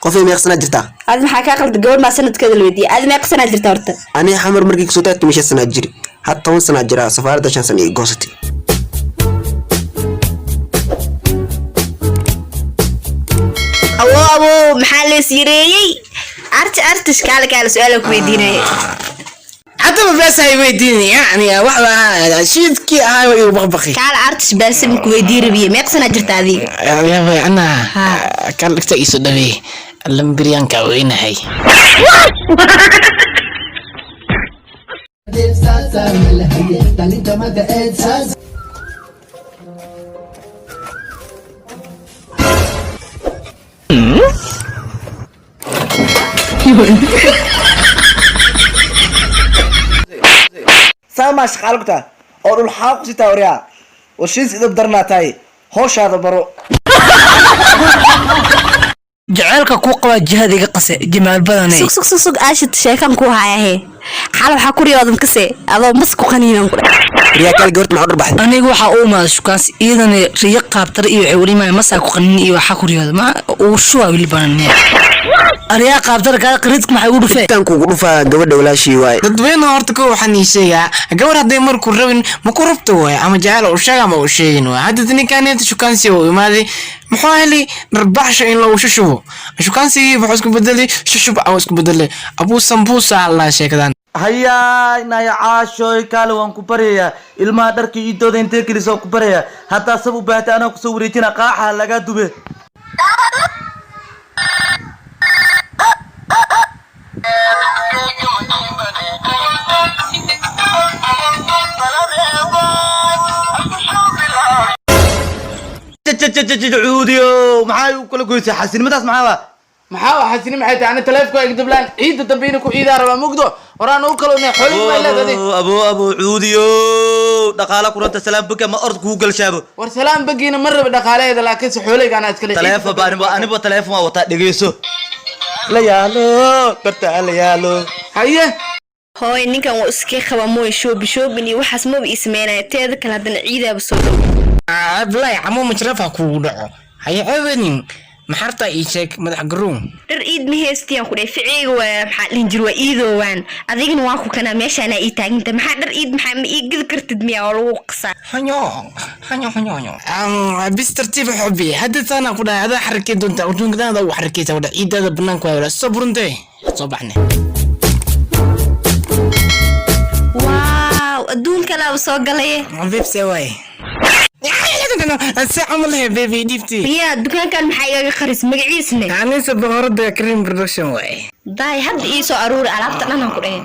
Qofay, meeq sanaa jirtaa? Adi maxaa kaa qalda? Gabadh maa sanadkeeda la weydiiyay? Adi meeq sanaa jirta horta? Aniga Xamar markii kasoo taagtay 5 sanaa jiri. Had 10 sanaa jiraa. Safaaradda 5 sana ii goosatay. Awo, awo, maxaa lees yareeyey? Arti artish, kaale kaale, su-aala ku weydiinaya. Haddaba bees hay weydiinay, yani wax shiidkii ahaa waa igu baqbaqi. Kaale artish, baase ku weydiin rabiye, meeq sanaa jirta adiga? Yaabay ana kal dhigta iiso dhaweey, lambiryaanka weynahay. Saamaa shaqaale ku taha oo dhul xaaq ku sitaa? Waryaa, warshiis idab darnaa tahay, howshaada baro. Jaceylka kuu qabaa jihada iga qase, jamaal badanay. Sug, sug, sug, sug, aashit, sheekan ku hayahe. Xal waxaa ku riyoodan kase adoo mas ku qaniinan ku dheh. Riyaa, kaal, gabarta maxaa u dharbaxday? Aniga waxaa u imaada shukaansi, iyadana riyo qaabtara iyo waxay weli maaya masaa ku qanin iyo waxaa ku riyooda ma uu shubaa weli bananee. Ariyaa qaabtara kaa qariidka maxay ugu dhufee? Intaan kuugu dhufaa, gabadha walaashii waaye. Dadweyne, horta ko waxaan ii sheegaa, gabar hadday marku rabin ma ku rabto waay, ama jacayl u sheeg ama u sheegin waay. Hadda ninkaneeta shukaansi uu imaaday, muxuu helay? Dharbaxsha in lagu shushubo. Shukaansigii wuxuu isku bedelay shushub ama isku bedelay abuu sambuusa la sheekadaan. Hayaay, naya caashoy, kaale, waan ku baryayaa. Ilmaha dharka iidooda intee gelisa waan ku baryayaa. Haddaa sab u baahatay, anaa kusoo wareejina, qaaxa lagaa dube. Cuudiyo, maxay u kala goysay xasinimadaas? Maxaa? Maxaa xasini? Maxay tahay? Ani taleefka igdablaan, ciidda dambe ina ku ciidaa rabaa mugdo horaan u kalowna xoolihii baa leedahay. Abo, abo, cuudiyo, dhaqaala kuranta salaam baka ma ord kugu galshaabo. War salaam bagiina ma raba dhaqaalaheeda, laakiinse xoolayga anaa iskale. Taleefon ba aniba, aniba taleefon waa wataa. Dhegeyso, la yaalo barta la yaalo. Haye. Hooy, ninkan waa iskii qaba mooy, shoobi shoobin iyo waxaas maba ii sameynaya. Teeda kale haddana ciidaaba soo dhow. Ablaay, camo majraf ha kugu dhaco, haye cebanin. Maxarta ii sheeg, madax garoon. Dhar iid ma heystiyaan ku dhahay. Ficeyga waa maxaa dhihin jir, waa iidoowaan. Adigana waa ku kanaa meeshaanaa ii taaginta. Maxaa dhar iid maxaa ma ii gedi kartid miyaa oo lagu qasaa? Hanyo hanyo hanyo hanyo, bis tartiib xubi. Hadda taana ku dhahay, adaa xarakee doonta ujunkadaada u xarakeysa wada ciidaada banaanka waa wada soo buruntay, soo baxne. Waaw, adduun kalaaba soo galaye. Bebse waay, se camal he baby dhibti. Miyaa dukaankan maxaa igaga qaris magaciisne? Anisa boqorada cream production waay. Daay, hadda ii soo aruuri alaabta dhanaan ku dhahe.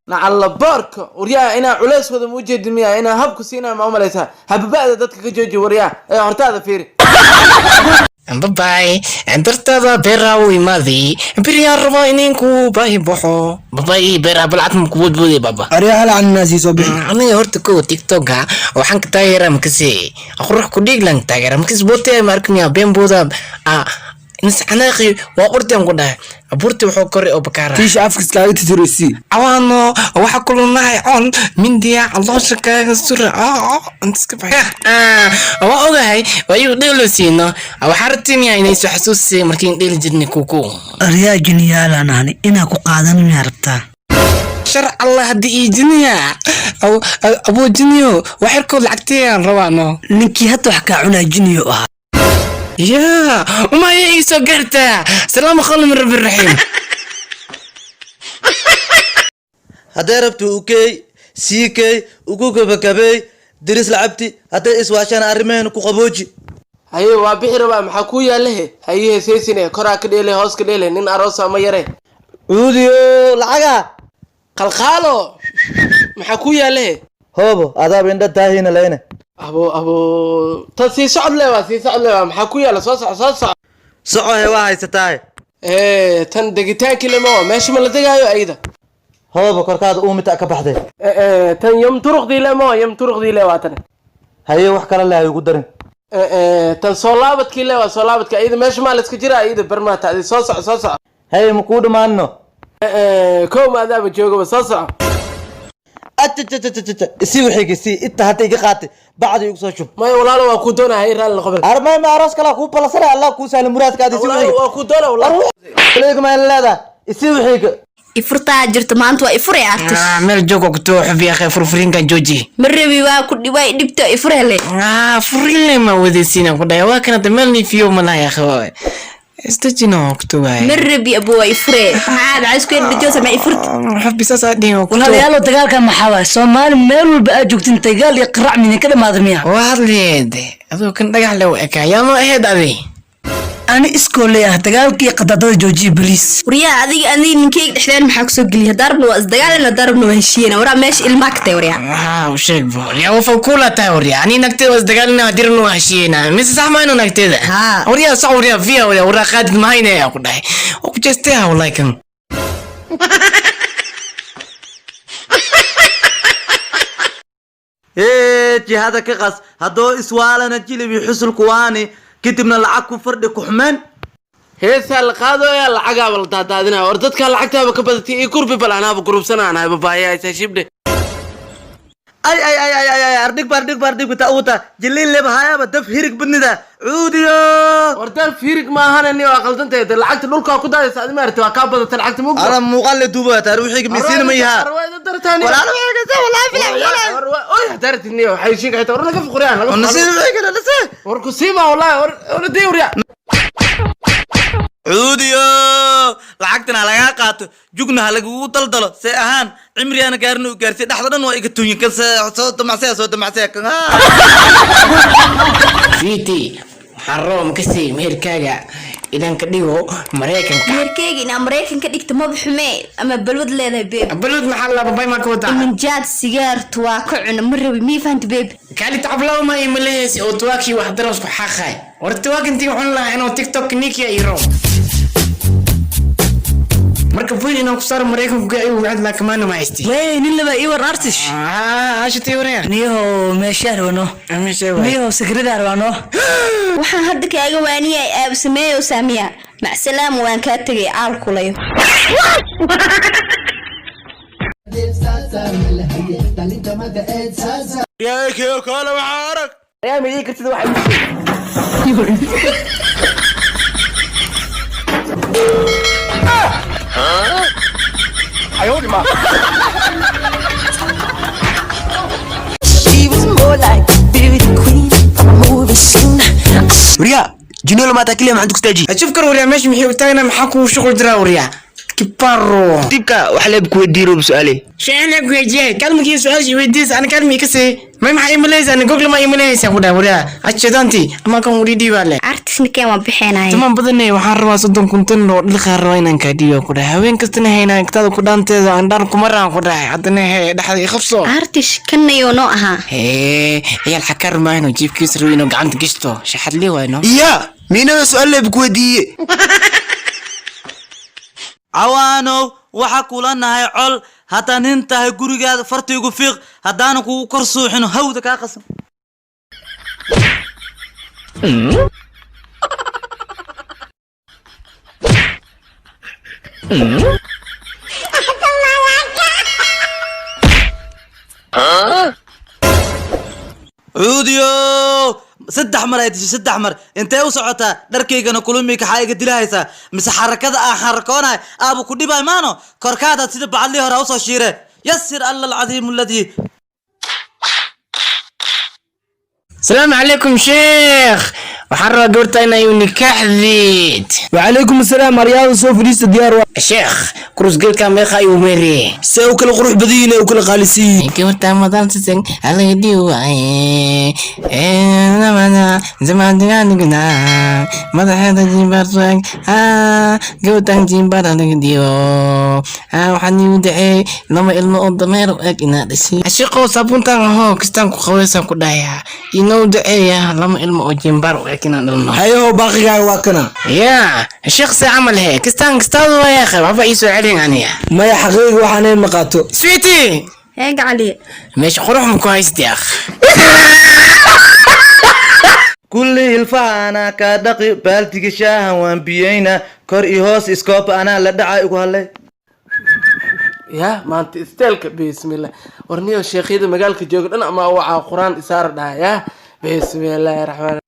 Nacalla boorka, waryaa, inaa culeyskooda ma ujeedin miyaa? Inaa habku siinaya ma umalaysaa? Hababa'da dadka ka jooji, waryaa, ee hortaada fiiri. Babay, dartaada beeraa u imaaday, beryaan rabaa ininku baahi baxo. Babay, beeraa balcad ma kuboodbooday baba? Aryaa, hal cananaasii soo bixi. Aniga horta ko TikToka waxaan ka taageeraa makase qurux ku dhiiglan taageera makas boote ma arkmiya beenbooda nis canaaqi waa ordan ku dhahay abuurti wuxuu koray oo bakaara. Tiisha afkas kaaga titirisi. Cawaano waxa kulanahay col mindiya caloosha kaaga sura intaska baxay. Waa ogahay, waa iyu dheelo siino. Waxaa rabtimiya inay soo xasuusisay markiin dheeli jirnay kuku. Aryaa, jiniyaalaan ahni inaa ku qaadan miyaa rabtaa? Shar Allah, haddii ii jiniya abuu jiniyo waxirkood lacagtayaan rabaano. Ninkii hadda wax kaa cunaa jiniyo ahaa. Yaa umaya ii soo gaartaa, salaamu qawlan min rabbi raxiim. Hadday rabto ukey siikey ugu gabagabeey diris lacabti, hadday iswaashaan arrimaheena ku qabooji. Haye, waa bixi rabaa. Maxaa kuu yaalahe? Haye, seysine, koraa ka dheele, hoos ka dheele, nin aroosa ma yare. Cuudiyo, lacaga. Qalqaalo, maxaa kuu yaalahe? Hoobo, adaaba indha daahina leyne. Abo, abo, tan sii socod le waa sii socod le waa. Maxaa ku yaala? Soo soco, soo soco. Socohe, waa haysataaye. Ee, tan degitaankii lema waa meesha ma la degaayo ayada? Hoobo, korkaada uumita ka baxday. Ee, tan yom turuqdii le ma waa yom turuqdii le waa tan. Haye, wax kale le hay ugu darin. Ee, tan soo laabadkii le waa soo laabadka ayada. Meesha maa la iska jira ayada barmaata adi. Soo soco, soo soco. Haye, ma kuu dhammaanino? Ee, kow maadaaba joogaba, soo soco. Ajajajajaja, isii wixiga isii. Inta hadda iga qaatay, bacdi igu soo shub. Maya walaalo, waa ku doonaya, raalli noqo bal. Armay, ma aroos kalaa kuu balansanaya? Allah kuu sahla muraadkaada, isii Walaalo, wixiga. waa ku doona walaalo. Leegma leedahay, isii wixiga. Ifurtaa jirto maanta, waa ifuray, Artish. Ah, meel joog oo kuto xubi akhay, furfurinkan jooji. Ma rabi, waa ku waa dhibto, ifurele. Ah, furinle ma wadaysiina ku dhahay, waa kanata meel nifiyo malaha akhay, isdajino kuto waay. Ma rabi abo, waa ifure. Maxaa dhacay? Isku yar ma ifurti. Xubbi, saas aa dhihin oo kuto. Walaalayaalo, dagaalkan maxaa waay? Soomaali meel walba aad joogtin, dagaal iyo qarac midinka dhamaada miya? Waa hadleed adoo kan dhagax le u ekaa, yaa ma ahayd adi? Ani iskoo leeyahay, dagaalkii qadadada joojiya, baliis. Waryaa, adiga ninkeyga dhexdeen maxaa kusoo geliya? Haddaan rabno waa isdagaalana, haddaan rabno waa heshiiyena. Waraa, meesha ilmaa ka tahay, waryaa. Waxaa u sheeg bo, waryaa, wafa kula tahay. Waryaa, ani nagteeda waa isdagaalina, hadirna waa heshiiyena, mise sax maayno nagteeda? Haa. Waryaa, sax, waryaa, fiya, waryaa, waraa qaadid mahayne yaa ku dhahay, waa ku jeesteha wallahi kan. Hee, jihada ka qas haddoo iswaalana jilibi xusul kuwaani, kadibna lacag ku fardhi ku xumeen. Heesaa la qaadooya, lacagaaba la daadaadinaya. War, dadkaa lacagtaaba ka badatay, ii kurbi bal, anaaba gurubsanaanahay babaayahaysaa shibdhe. Ay ay ay ay ay ay, ardhig ba, ardhig ba, ardhig ta uta jiliin leba hayaba daf hirig badnida cuudiyo. War, dal fiirig maahane, ni waa qaldantahay de. Lacagta dhulkaa ku daadaysa adi, maaragtay, waa kaa badatay lacagta mugdo. Ana muuqaal le duuba taar wixiga misiin ma yaha. Walaalo wixiga se walaa filaw yala. Oy, hadaratid niyo waxay sheegay xitaa. War, naga fuqriyaan laga. Nasiib wixiga nasiib. War, ku siiba wallahi. War, war dii, warya. Cuudiyo, lacagtana ha lagaa qaato, jugna ha lagugu daldalo. See ahaan cimrigaana gaarin u gaarsiy, dhexda dhan waa iga tunyin kan soo damacsaya, soo damacsaya kan. Sweetie, waxaan rabaa makasii meherkaaga inaan ka dhigo Maraykanka. Meherkeyga inaa Maraykan ka dhigto maba xumee, ama balwad leedahay, babe? Balwad maxaa la babay maa ka wadaa? Minjaad sigaar tuwaa ka cuna ma rabi, mii fahanta, babe? Kaali tacablaw ma imalehaysi oo tuwaakii wax daroos ku xaqay. War, tuwaak intii waxaan lahaa inuu TikTok nikiya iro marka fuil inaan ku saaro Maraykanku gaci wacd laa kamaana ma haysti. Wey, nin laba ii war, Artish. Ashitay, waraya. Niyahow, meeshaa rabano. Meesha waay. Niyahow, sikradaa rabano. Waxaan hadda kaaga waaniyay aab sameeyo saamiya. Macsalaam, waan kaa tegay, aalkulayo. Yaa ma ii kartid waxa ii sheeg. She was more like a beauty queen from a movie scene. Waryaa, jinolo maata keliya maxaad ku staaji? Shuf kar, waryaa, meesha maxay u taagna? Maxaa kuu shuqul jiraa, waryaa kibaro? Dibka wax leeb ku weydiiro su'aale. Sheena ku weydiiyay kalmikii su-aashii weydiis, ana kalmii ka see may maxaa imaleysa? Ana google ma imaleysa ku dhahay, waryaa, ashadanti ama kan wuri dhiibaa le. Artis, ninkeen waan bixeenaya. Taman badanay, waxaan rabaa 30,000 tan oo dhilqaa rabaa inaan kaa dhiibo ku dhahay. Haween kastana haynaa agtaada ku dhaanteeda aan dhaan kumaraan ku dhahay, haddana hee dhexda i qabso. Artish, kanayoo noo ahaa. Hee, ciyaal xakar maayno, jiifkiisa rabo inuu gacanta gishto, shaxadli wayno. Iya, miinada su'aal leeb ku weydiiye. Cawaanow, waxa kula nahay col. Haddaa nin tahay, gurigaada farta igu fiiq, haddaanan kugu kor suuxino hawda kaa qasan. Cuudiyo, 3 mar ay dishay, 3 mar. Intee u socotaa? Dharkaygana kulumi, kaxaa iga dilahaysaa? Mise xarakada aan xarakoonahay aabu ku dhibay maano? Korkaadaad sida bacadlii hore usoo shiire. Yasir alla alcadiimu aladii. Asalaamu calaykum sheekh, waxaan rabaa gabarta inayu nikaaxdid. Wacalaykum asalaam, aryaada soo fadhiista, diyaar waa. Sheekh, kurusgelka meeqa ayuu meeriyey? See u kala qurux badan yihiin ee u kala qaalisan yihiin. Gabarta madalsisan alagdi waaye, madaxeeda jimbaarsan, gabartan jimbaar alagdiyo. Waxaan igu dacey lama ilmo oo dameer u eg inaa dhashay. Shaqo saabuntan ahoo kistaan ku qabeysaan ku dhahayaa, inoo daceeya lama ilmo oo jimbaar u eg inaan dhalno. Hayaho, baaqigaaga waa kana. Yaa sheekh, see camal he kistaan kistaadu waa yaaqe, waxba ii soo celin aniga. Maya, xaqiiga waxaan ma qaato. Sweetie. Hee gacaliye. Meesha qurux ma ku haysid yaaq. Kulli hilfaha anaa kaa dhaqi, baaldiga shaahan waan biyeyna, kor iyo hoos iskooba anaa la dhaca, igu hadlay. Ya maanta isteelka, bismillah. Warniyo, sheekhyada magaalka jooga dhan ama wacaa Qur-aan isaar dhaha. Ya bismillahi raxmaan.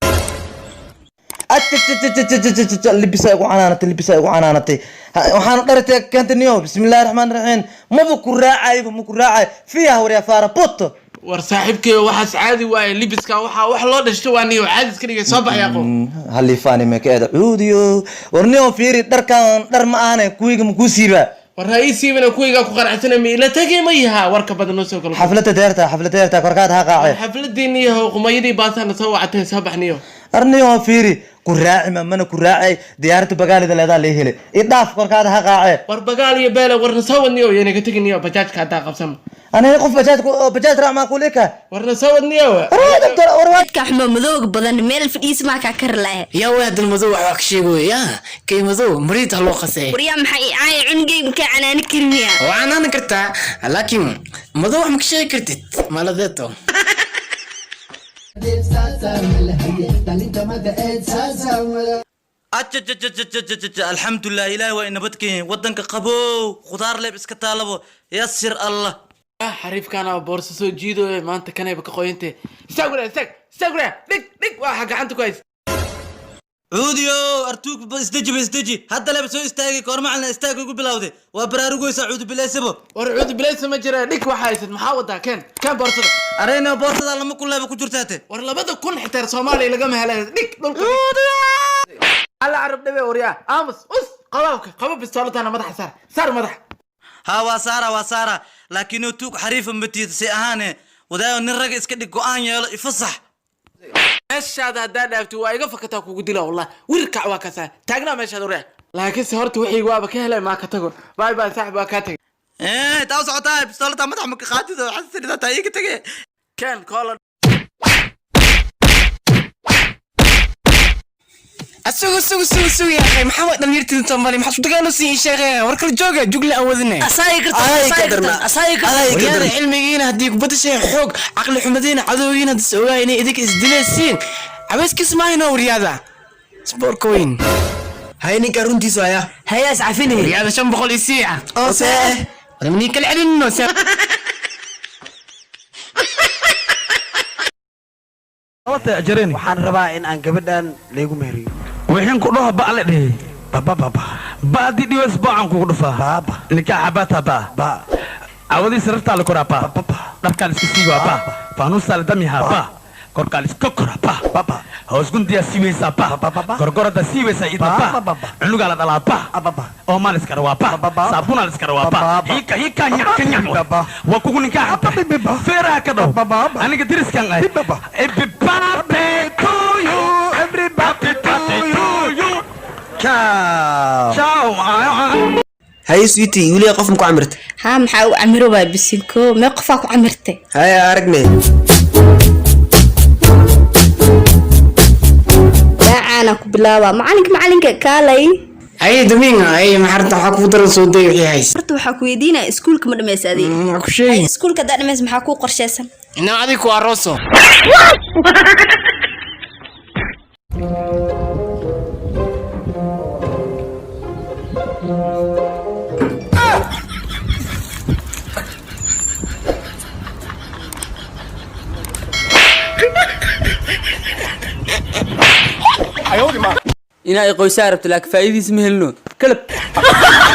Libisa igu canaanatay, libisa igu canaanatay. Waxaan dharatay keenta niyo. Bismillahi raxmaan raxiim. Maba ku raacayba, ma ku raacay fiiha waryaa faara poto. War saaxiibkeyo, waxaas caadi waaye. Libiskan waxaa wax loo dhashto waa niyo, caadi iska dhigay. Soo baxay aqoon. Halifaani mekeeda cuudiyo. War niyo, fiiri dharkan, dhar ma ahane, kuwiga ma kuu siibaa? War ha ii siibana, kuwaygaa ku qanacsana. Ma ila tegay? Ma yaha warka badan noo soo kala. Xaflada deerta, xaflada deerta, korkaad ha qaace. Xafladiini yahow, qumayadii baasaana soo wacatay. Soo baxniyo. Arniyo, fiiri, ku raaci ma mana ku raacay. Diyaaradda bagaalida leedaa lee hele, idhaaf, korkaad ha qaace. War bagaal iyo beele, warna soo wadniyo, yayna ka teginiyo. Bajaajka haddaa qabsan. Aniga qof bajaaj bajaaj raac maa kulika. Warna soo wadniyo. Dadka xumo madowga badan meel fadhiis maa kaa kari lahe. Yaa way hadal madow wax ka sheegoy ya kay madow mariid ha loo qasay. Waryaa, maxay caaya cunugayga makaa canaani karmiya? Waa canaanan kartaa, laakiin madow wax ma ka sheegi kartid maladeeto. Alxamdulilah, Ilaahi waa inabad keenyay. Wadanka qabow, khudaar leeb iska taalabo. Yasir Allah. Xariifkaana boorso soo jiidoy maanta, kanayba ka qoyantee. Istaag wara, istaag, istaag wara. Dhig, dhig waxa gacanta ku hays. Cuudiyo, artuug, isdeji ba, isdeji. Hadda leeba soo istaagay koor macalina, istaag igu bilowday. Waa baraarugaysa, cuudu bilaysabo. War cuudu bilaysa ma jira, dhig waxa haysad. Maxaa wadaa? Keen, keen boorsada. Arayna, boorsada 2000 leeba ku jirtaate. War 2000 xitaa Soomaaliya lagama helay. Dhig dhulka. Alla carab dhabe. Waryaa, aamus, us qabaabka qaba. Bistooladana madaxa saar, saar madaxa. Ha, waa saara, waa saara, laakiin tuug xariifa matiid si ahaane. Wadaayo, nin raga iska dhig, go-aan yeelo, ifasax. Meeshaada haddaa dhaafti, waa iga fakataa, kugu dila wallah. Wirkac waa kasaa taagnaa meeshaada. Waryaa, laakiinse horta wixii waaba ka helay, maa ka tago. Bye bye saaxib, waa kaa tagay. Taa u socotaa, bistoolada madaxa maka qaadido, waxaad tidhi taa iiga tage. Keen koola. Asugu, sugu, sugu, sugu ya akhay. Maxaa waa dhalinyartida Soomaali? Maxaa isku dagaalosiin sheekhay? War kala jooga, jugle aan wadinay. Asaay kartan, asaay kartan, asaay kartan. Waryaada, cilmigiina haddii kubadda shay xoog caqli xumadiina cadowgiina hadis ogaa inay idinka isdilaysiin caweyskiis maahino. Waryaada, sboorka weyn. Hay, ninka runtiisu haya. Hayaas cafinay. Waryaada, 500 isiica. Oo see. Warmanii kala celinno. Waxaan rabaa in aan gabadhan laygu meheriyo. Wixin ku dhaho ba la dhihi. Baba baba. Baadi dhiwas baacan kugu dhufaa. Baaba. Nikaaxa bata ba. Ba. Awadii sarartaa la koraa ba. Baba. Dharkaa la iska siigaa ba. Faanuusaa la damyahaa ba. Korkaa la iska koraa ba. Baba. Hoos gundiyaa siiweysaa ba. Baba. Gorgorada siiweysaa idna ba. Baba. Cunugaa la dhalaa ba. Ababa. Oomaa la iska rawaa ba. Baba. Saabunaa la iska rawaa ba. Baba. Hiika hiika nyac ka nyac. Baba. Waa kugu nikaaxa. Baba. Feeraha ka dhow. Baba. Aniga diriskan ay. Baba. Happy birthday to you. Everybody Happy birthday to you. Ciao. Ciao. Haye sweetie, weliga qof ma ku camirtay? Haa, maxaa u camirobaa? Bisinko, mee qofaa ku camirtay? Haye, aragne. Daacaana ku bilaabaa. Macalinka, macalinka, kaalay. Haye damiin, haye, maxarta waxaa kugu daran? Soo day wixii hays. Horta waxaa ku weydiinaya, iskuulka ma dhamaysa adiga? Waa ku sheegi. Iskuulka haddaa dhamaysa, maxaa kuu qorshaysan? Inaa adiga ku arooso. Inaa qoysaa rabto, laakiin faa'iidiis ma helno kalab.